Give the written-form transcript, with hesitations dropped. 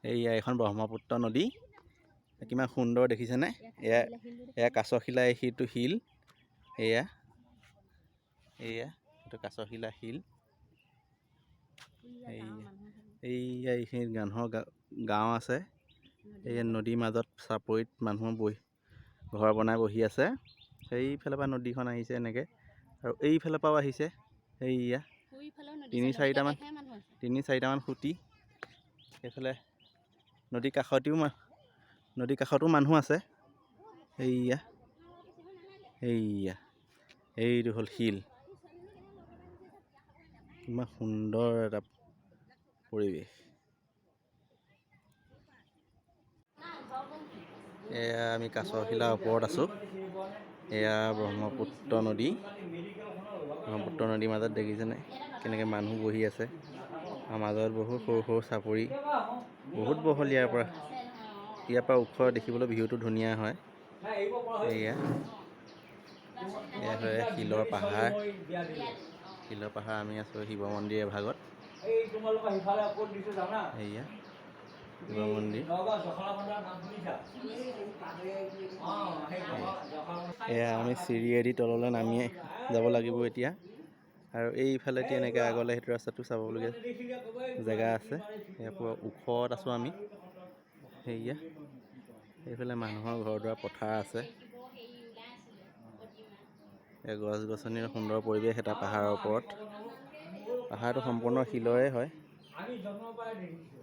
এইয়া এইখন ব্ৰহ্মপুত্ৰ নদী, কিমান সুন্দৰ দেখিছেনে? এয়া এয়া কাছশিলা, সেইটো শিল। এয়া এয়া এইটো কাছশিলা শিল। এইয়া এইয়া এইখিনিত মানুহৰ গাঁও আছে। এই নদীৰ মাজত চাপৰিত মানুহ বহি ঘৰ বনাই বহি আছে। সেইফালৰ পৰা নদীখন আহিছে এনেকৈ আৰু এইফালৰ পৰাও আহিছে। এইয়া তিনি চাৰিটামান খুঁটি। সেইফালে নদীৰ কাষতো মানুহ আছে। এইয়া এইয়া এইটো হ'ল শিল। কিমান সুন্দৰ এটা পৰিৱেশ! এয়া আমি কাছশিলাৰ ওপৰত আছোঁ। এয়া ব্ৰহ্মপুত্ৰ নদী। ব্ৰহ্মপুত্ৰ নদীৰ মাজত দেখিছেনে কেনেকৈ মানুহ বহি আছে? আৰু মাজত বহুত সৰু সৰু চাপৰি, বহুত বহল। ইয়াৰ পৰা ওখ দেখিবলৈ ভিউটো ধুনীয়া হয়। এয়া এয়া হয় শিলৰ পাহাৰ, শিলৰ পাহাৰ। আমি আছোঁ শিৱ মন্দিৰ এভাগত। এই তোমালোকৰ সিফালে ক'ত দিছে জানা? এয়া শিৱ মন্দিৰ। নগাঁও জখলাবন্ধাৰ নাম শুনিছা? অঁ, সেই জখলাবন্ধা। এয়া আমি চিৰিয়েদি তললৈ নামি যাব লাগিব এতিয়া। আৰু এইফালেদি এনেকৈ আগলৈ সেইটো ৰাস্তাটো চাবলগীয়া জেগা আছে। এয়া পূৰা ওখত আছোঁ আমি। সেয়া এইফালে মানুহৰ ঘৰ দুৱাৰ, পথাৰ আছে। এই গছ গছনিৰ সুন্দৰ পৰিৱেশ এটা পাহাৰৰ ওপৰত। পাহাৰটো সম্পূৰ্ণ শিলৰে হয়। আমি জন্মৰ পৰাই দেখিছোঁ।